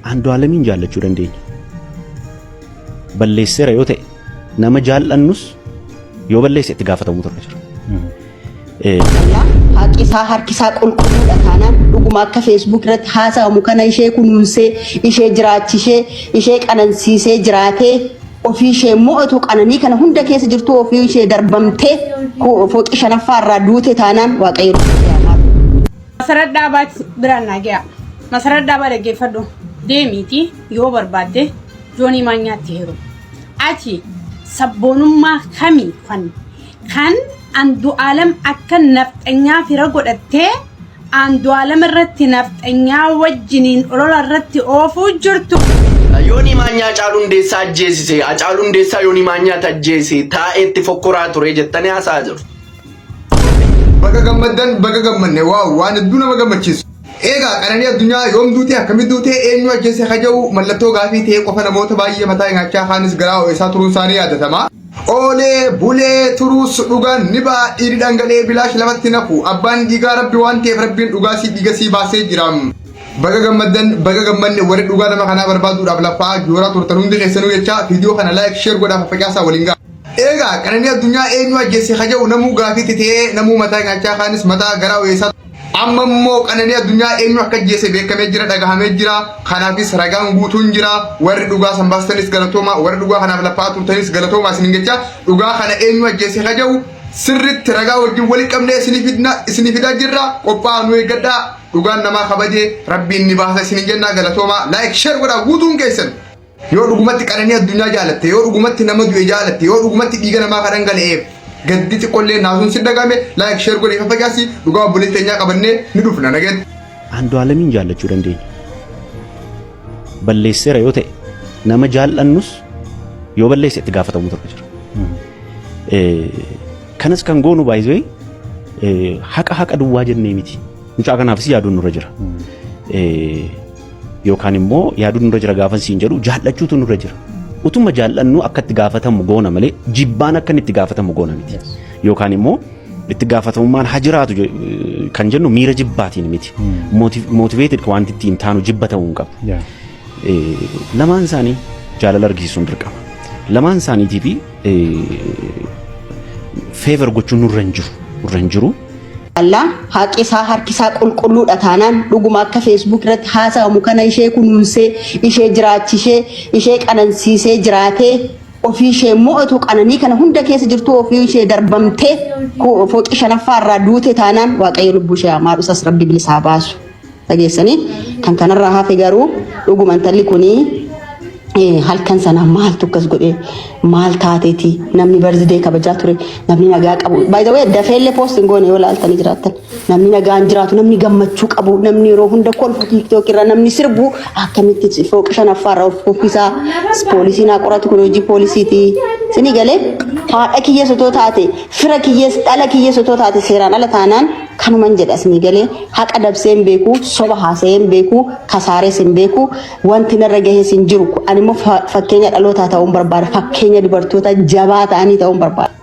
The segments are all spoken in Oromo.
Andu'aalamiin jaallachuu dandeenya. Balleesseera yoo ta'e nama jaallannus yoo balleesse itti gaafatamuutu irra jira. Haqi isaa harki isaa qulqulluudha taanaan dhuguma akka Facebook irratti haasa'amu kana ishee kunuunsee ishee jiraachishee ishee qanansiisee jiraatee ofii ishee mo'atu qananii kana hunda keessa jirtu ofii ishee darbamtee fooqii shanaffaa irraa duute taanaan waaqayyo ishee haa maaru. Masarat Dhaabaatti biraan naa ga'a. Masarat Dhaabaa dhaggeeffadhu. Deemiitii yoo barbaadde Joonii Maanyaatti heerumi. Ati sabboonummaa kamii kan kan Andu'aalam akka nafxanyaa fira godhattee Andu'aalam irratti nafxanyaa wajjiniin olola irratti oofuu jirtu. Yoonii Maanyaa Hacaaluu Hundeessaa ajjeesise, Hacaaluu Hundeessaa Yoonii Maanyaatti ajjeese, taa'ee itti fokkoraa ture jettanii haasa'aa jirtu. Baga gammaddan baga gammanne waaw waan hedduu nama gammachiisu. Eegaa qananii addunyaa yoom duutee akkamitti duutee eenyu ajjeese haja'u mallattoo gaafii ta'ee qofa namoota baay'ee mataa nyaachaa kaanis garaa ho'isaa turuun isaanii yaadatama. Oolee bulee turuus dhugaan ni ba'a dhiirri dhangala'ee bilaash lafatti nafu abbaan dhiigaa rabbi waan ta'eef rabbiin dhugaa sii dhiiga sii baasee jira. Baga gammaddan baga gammanne warri dhugaa nama kanaa barbaaduudhaaf laffaa jooraa turtan hundi keessanuu jechaa viidiyoo kana laayik sheer godhaa faffacaasaa waliin ga'a. Eegaa qananii addunyaa eenyu ajjeese ka jedhu namuu gaafiitti ta'ee namuu mataa nyaachaa kaanis mataa garaa ho'eessaa amma immoo qananii addunyaa eenyu akka ajjeese beekamee jira dhagahamee jira kanaafis ragaan guutuun jira warri dhugaa san baastanis galatooma warri dhugaa kanaaf laffaa turtanis galatooma isinin jecha dhugaa kana eenyu ajjeese ka jedhu sirritti ragaa wajjin wali qabnee isinii fidna isinii fidaa jirra qophaa'aa nu eeggadhaa dhugaan namaa kabajee rabbiin ni baasa isinin jennaa galatooma like share godhaa guutuun keessan. Yoo dhugumatti qananii addunyaa jaalatte, yoo dhugumatti nama du'e jaalatte, yoo dhugumatti dhiiga namaa ka dhangala'eef gaddi xiqqollee naasuun si dhagame like share godhii faffacaasi dhugaa obboleessi teenyaa qabannee ni dhufna nageetti. Andu'aalamiin jaallachuu dandeenya. Balleesseera yoo ta'e nama jaallannus yoo balleesse itti gaafatamuutu irra jira. Kanas kan goonu baay'ee haqa haqa duwwaa jennee miti. Mucaa kanaafis yaaduun nurra jira. Yookaan immoo yaaduun nurra jira gaafa siin jedhu jaallachuutu nurra jira. Utuma jaallannu akka itti gaafatamu goona malee jibbaan akka inni itti gaafatamu goona miti. Yookaan immoo itti gaafatamummaan haa jiraatu kan jennu miira jibbaatiin miti. Motivated wanti ittiin taanu jibba ta'uu hin qabu. Lamaan isaanii jaalala argisiisuun dirqama. Lamaan isaaniitii fi favor gochuun nurra hin jiru. Nurra hin jiru. Allah haqi isaa harki isaa qulqulluudha taanaan dhuguma akka Facebook irratti haasa'amu kana ishee kunuunsee ishee jiraachishee ishee qanansiisee jiraatee ofii ishee mo'atu qananii kana hunda keessa jirtu ofii ishee darbamtee fooqii shanaffaa irraa duute taanaan waaqayyo lubbuu ishee haa maaru isas rabbi bilisa haa baasu. Dhageessanii kan kanarraa hafe garuu dhuguma intalli kunii halkan sana maaltu akkas godhe maal taateeti namni barzidee kabajaa ture namni nagaa qabu by the way dafeellee post hin goone yoo laaltanii jiraattan namni nagaan jiraatu namni gammachuu qabu namni yeroo hunda kolfu tiiktook irra namni sirbu akkamitti fooqi shanaffaa irra of kuffisaa poolisiin haa qoratu kun hojii poolisiiti sini galee haadha kiyyees otoo taate fira kiyyees dhala kiyyees otoo taate seeraan ala taanaan kanuman jedha sini galee haqa dabsee hin beeku soba haasa'ee hin beeku kasaarees hin beeku Wanti narra gahes hin jiru. Ani immoo fakkeenya dhalootaa ta'uun barbaada. Fakkeenya dubartoota jabaa ta'anii ta'uun barbaada.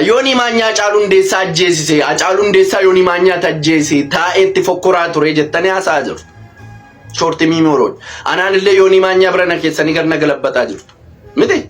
Yoonii Maanyaa Hacaaluu Hundeessaa ajjeesise, Hacaaluu Hundeessaa Yoonii Maanyaatti ajjeese, taa'ee itti fokkoraa ture jettanii haasa'aa jirtu. Shoorti miimooroon. Anaan illee Yoonii Maanyaa bira na keessanii gar na galabbataa jirtu. Miti?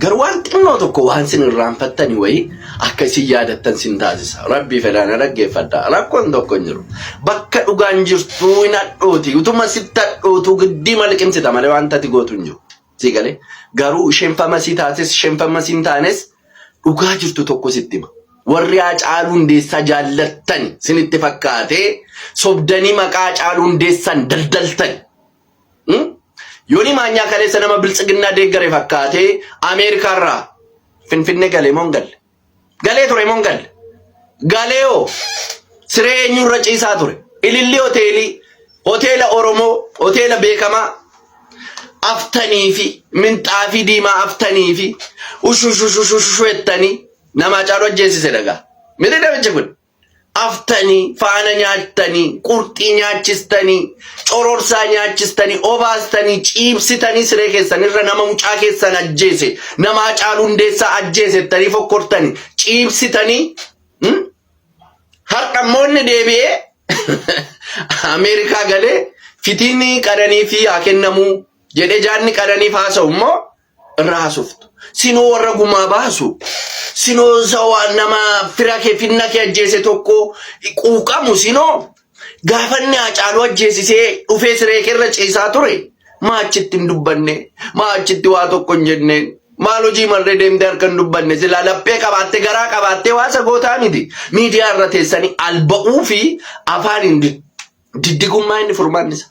Garuu waan xinnoo tokko waan sin irraanfattani wayii akka isin yaadattan sin taasisa. Rabbii fedhaa na dhaggeeffadha. Rakkoon tokko hin jiru. Bakka dhugaan jirtu hin hadhooti. Utuma sitti hadhootu giddii maliqimsita malee wanta ati gootu hin jiru. Si galee? Garuu isheen famasii taates isheen famasii hin taanes dhugaa jirtu tokko sitti hima. Warri Haacaaluu Hundeessaa jaallattani sinitti fakkaatee sobdanii maqaa Haacaaluu Hundeessaan daldaltani. Yooni Maanyaa kaleessa nama biltsiginnaa deeggare fakkaatee Ameerikaarraa Finfinnee galee moo hin galle? Galee ture moo hin galle? Galee hoo siree eenyurra ciisaa ture? Ililli hoteelii, hoteela Oromoo, hoteela beekamaa aftanii fi minxaafii diimaa aftanii fi ushushushushushu jettanii nama Hacaaluu ajjeesise dhagaa. Miti namichi kun. aftanii, faana nyaattanii, qurxii nyaachistanii, cororsaa nyaachistanii, obaastanii, ciibsitanii siree keessan irra nama mucaa keessan ajjeese, nama Hacaaluu Hundeessaa ajjeese jettanii fokkortanii, ciibsitanii, har'a immoo inni deebi'ee Ameerikaa galee fitiin qananii fi haa kennamuu jedhee jaanni qananiif haasa'u immoo irraa haasoftu. Sinoo warra gumaa baasu. Sinoo isa nama fira kee finna kee ajjeese tokko quuqamu sinoo gaafanni Hacaaluu ajjeesisee dhufee siree keerra ciisaa ture. Maa achitti hin dubbanne? Maa achitti waa tokko hin jenneen? Maal hojii marree deemtee harka hin dubbanne? Silaa laphee qabaattee garaa qabaattee waa isa gootaa miti. Miidiyaa irra teessanii alba'uu fi afaan hin diddigummaa inni furmaanni isa.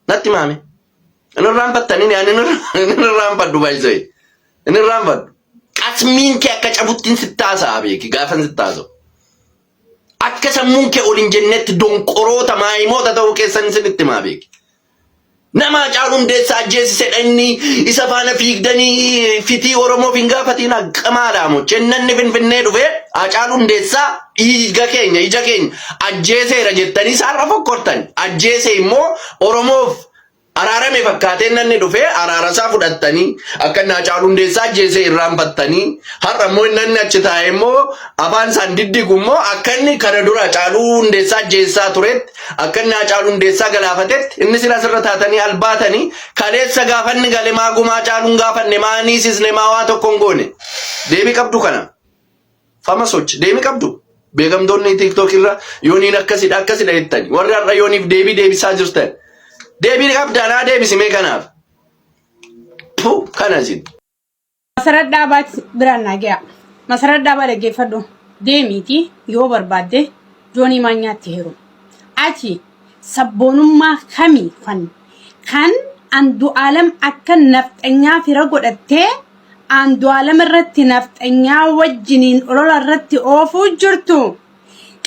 Natti maame. Inni irraanfattanii ani inni irraanfadhu baay'isee. Inni irraanfadhu. Qasmiin kee akka cabuttiin sitti haasa'a beeki gaafan sitti haasa'u. Akka sammuun kee ol hin jennetti donqoroota maayimoota ta'uu keessan isinitti himaa beeki. Nama Hacaaluu Hundeessaa ajjeesisedha inni isa faana fiigdanii fitii Oromoof hin gaafatiin haqqamaadha moo jennanni Finfinnee dhufee Hacaaluu Hundeessaa dhiiga keenya ija keenya ajjeeseera jettanii isaarra fokkortan ajjeese immoo Oromoof araarame fakkaatee nanni dhufee araara isaa fudhattanii akka inni Hacaaluu Hundeessaa ajjeese irraanfattanii har'a immoo nanni achi taa'e immoo afaan isaan diddigu immoo akka inni kana dura Hacaaluu Hundeessaa ajjeessaa turetti akka inni Hacaaluu Hundeessaa galaafatetti inni sila asirra taatanii albaatanii kaleessa gaafanni gale maa gumaa Hacaaluun gaafanne maa niisisne maa waa tokko hin goone deebii qabdu kana. Famasoch deebii qabdu. Beekamtoonni TikTok irra yooniin akkasidha akkasidha jettani. Warri har'a yooniif deebii deebisaa jirtan. Deebii qabdaa naa deebisimee kanaaf. Pu kana isin. Masarat Dhaabaatti biraan naa ga'a. Masarat Dhaabaa dhaggeeffadhu. Deemiiti yoo barbaadde Joonii Maanyaatti heerumi. Ati sabboonummaa kamii kan kan Andu'aalam akka nafxanyaa fira godhattee Andu'aalam irratti nafxanyaa wajjiniin olola irratti oofuu jirtu?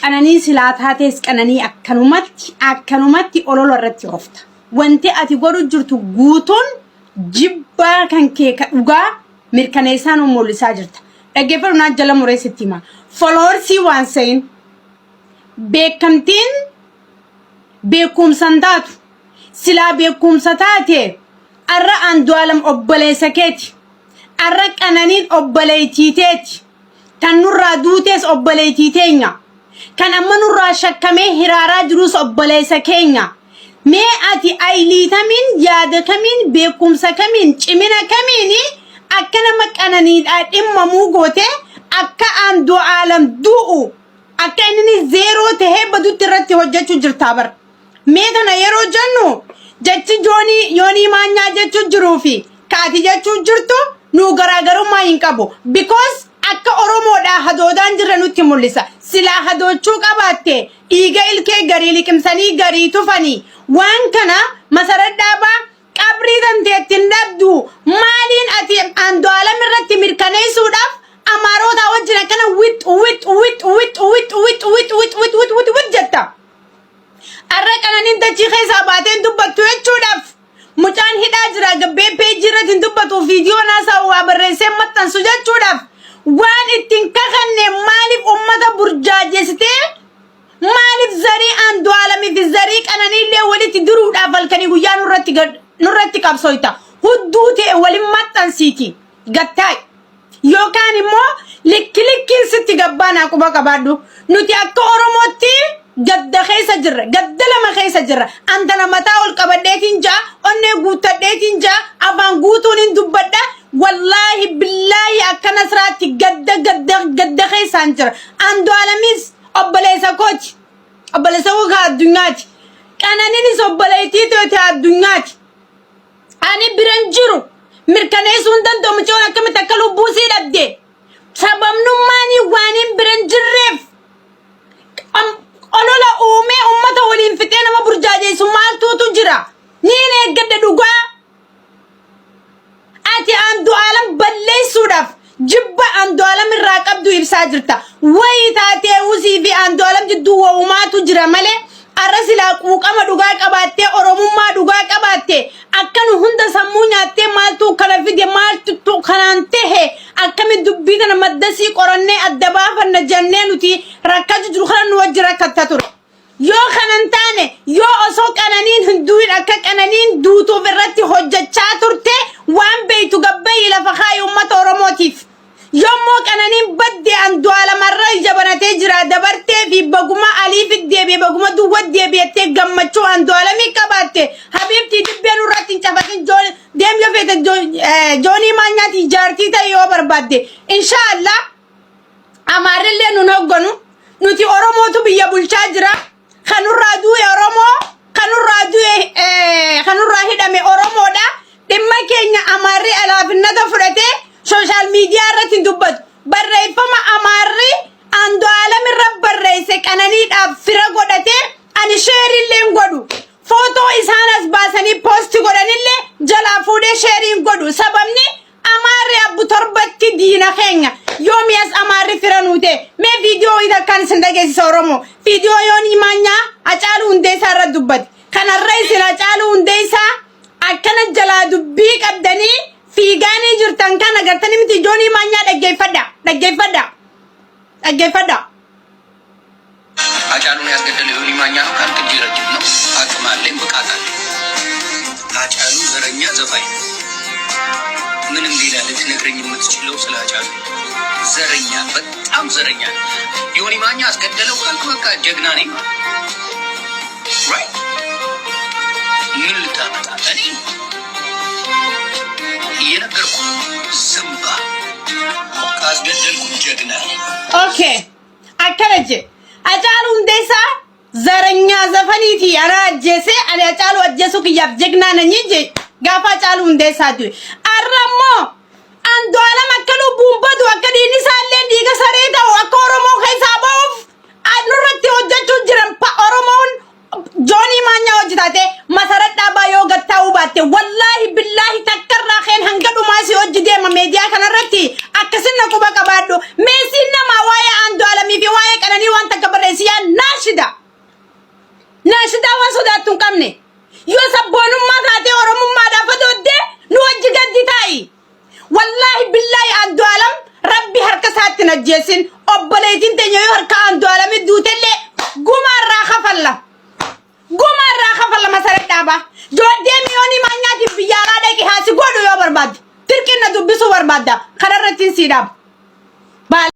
Qananii silaa taatees qananii akkanumatti akkanumatti olola irratti oofta. Wanti ati godhu jirtu guutuun jibbaa kan kee ka dhugaa mirkaneessaa nu mul'isaa jirta. Dhaggeeffadhu naa jala muree sitti hima. Foloorsii waan sayin beekamtiin beekumsan taatu silaa beekumsa taate arra Andu'aalam obboleessa keeti. Arra Qananiin obboleettii teeti. Kan nurraa duutees obboleettii teenya. Kan amma nurraa shakkamee hiraaraa jirus obboleessa keenya. Mee ati aylii kamiin, yaada kamiin, beekumsa kamiin, cimina kamiin akka nama qananiidhaa dhimmamuu goote akka Andu'aalam du'u akka inni zeeroo tahee badutti irratti hojjechuu jirtaa bar. Mee tana yeroo jennu jechi joonii yoonii maanyaa jechuu jiruu fi kaati jechuu jirtu nuu garaagarummaa hin qabu. Because akka Oromoodhaa hadoodaan jirre nutti mul'isa. Silaa hadoochuu qabaatte dhiiga ilkee garii liqimsanii garii tufanii waan kana Masarat Dhaabaa qabrii tanteetti hin dhabdu. Maaliin ati Andu'aalam irratti mirkaneessuudhaaf Amaarootaa wajjin akkana wix wix wix wix wix wix wix wix wix wix wix wix jetta. Arra qananiin dachii keessaa baateen dubbattu jechuudhaaf mucaan hidhaa jira gabbee peejii irratti hin dubbatu viidiyoo naasaa waa barreessee maxxansu jechuudhaaf waan ittiin kakanne maaliif ummata burjaajesitee maaliif zarii Andu'aalamii fi zarii qananii illee walitti diruudhaaf halkanii guyyaa nurratti nurratti qabsooyta hudduu ta'e walin maxxansiiti gattaay. Yookaan immoo likki likkiin sitti gabbaanaa quba qabaadhu. Nuti akka Oromootti gadda keessa jirra. Gadda lama keessa jirra. Antana mataa ol qabadheetiin ja'a, onnee guuttadheetiin ja'a, afaan guutuun hin dubbadha. Wallaahi billaahi akka Nasraatti gadda gadda gadda keessaan jira. Andu'aalamis obboleessa kooti. Obboleessa koo ka addunyaati. Qananiinis obboleettii teeti addunyaati. Ani biran jiru mirkaneessuu hin danda'u mucayyoon akkamitti akka lubbuu sii dhabde. Sababnummaan waan hin biran jirreef olola uumee ummata waliin fixee nama burjaajeessu maaltuutu jira. Niin eeggadha dhugaa. Ati Andu'aalam balleessuudhaaf jibba Andu'aalam irraa qabdu ibsaa jirta. Wayi taatee usii fi Andu'aalam jidduu wa'umaatu jira malee arra silaa quuqama dhugaa qabaattee Oromummaa dhugaa qabaatte akka nu hunda sammuu nyaattee maaltu kana fide maaltu kanaan tahe akkami dubbii kana maddasii qorannee adda baafanna jennee nuti rakkachuu jiru kana nu wajji rakkatta ture. Yoo kana hin taane yoo osoo qananiin hin du'in akka qananiin duutuuf irratti hojjechaa turte waan beektu gabbayii lafa kaayi uummata Oromootiif. Yommuu Qananiin badde Andu'aalamarra ija banatee jira dabartee fi baguma Aliifit deebi'e baguma duwwa deebi'ettee gammachuu Andu'aalamii qabaatte habiibtii dibbee nurratti hin cafatin deem yoo feete Joonii Maanyaatii jaartii ta'e yoo barbaadde inshaallah Amaarrillee nun hogganu nuti Oromootu biyya bulchaa jira kanurraa du'e Oromoo kanurraa du'e kanurraa hidhame Oromoodha dhimma keenya Amaarri alaafinnata fudhatee social media irratti hin dubbatu barreeffama Amaarri Andu'aalam irra barreesse Qananiidhaaf fira godhatee ani share illee hin godhu footoo isaan as baasanii post godhanillee jalaa fuudhee share hin godhu sababni Amaarri abbu torbatti diina keenya yoomi as Amaarri fira nuu ta'e mee viidiyoo wayii takkaan isin dhageessisa Oromoo viidiyoo Yoonii Maanyaa Hacaaluu Hundeessaa irra dubbate kanarra isin Hacaaluu Hundeessaa akkana jalaa dubbii qabdanii fiigaanii jirtan kana gartanii miti Joonii Maanyaa dhaggeeffadha dhaggeeffadha dhaggeeffadha. Hacaaluun ያስገደለው ዮኒ ማኛ ነው ካልክ እጅ ረጅም ነው። አቅም አለኝ፣ ብቃት አለኝ። ሃጫሉ ዘረኛ ዘፋኝ ነው። ምንም ሌላ ልትነግረኝ የምትችለው ስለ ሃጫሉ? ዘረኛ፣ በጣም ዘረኛ ነው። ዮኒ ማኛ አስገደለው ካልክ በቃ ጀግና ነኝ ማለት right። ምን ልታመጣ? እኔ እየነገርኩ ዝምባ ካስገደልኩ ጀግና ነኝ። Okay. Akkana je. Hacaaluu Hundeessaa zaranyaa zafaniiti ana ajjeese ani Hacaaluu ajjeesuu kiyyaaf jegnaa nanyii je gaafa Hacaaluu Hundeessaa du'e. Arra immoo Andu'aalam akka lubbuun badu akka dhiigni isaallee dhiiga saree ta'u akka Oromoo keessaa ba'uuf nurratti hojjechuu jiran Oromoon Joonii Maanyaa hojjetate Masarat Dhaabaa yoo gattaa'uu baatte wallaahi billaahi takkarraa keen hanga dhumaa si hojii deema meediyaa kanarratti akkasin na quba qabaadhu meesiin namaa waa'ee Andu'aalamii fi waa'ee Qananii waan takka barreessi yaa naashida naashidaa waan sodaattu hin qabne yoo sabboonummaa taatee Oromummaadhaaf odooddee nu wajji gaddi taa'i. Wallaahi billaahi Andu'aalam rabbi harka isaatti hin ajjeesin obboleettiin teenya yoo harka Andu'aalamii duutellee gumaarraa kafalla. Gumaarraa kafalla Masarat Dhaabaa. Jooddee Yoonii Maanyaatiif biyya alaa dhaqi haasi godhu yoo barbaadde. Dirqina dubbisuu barbaadda. Kanarratti sii dhaaba.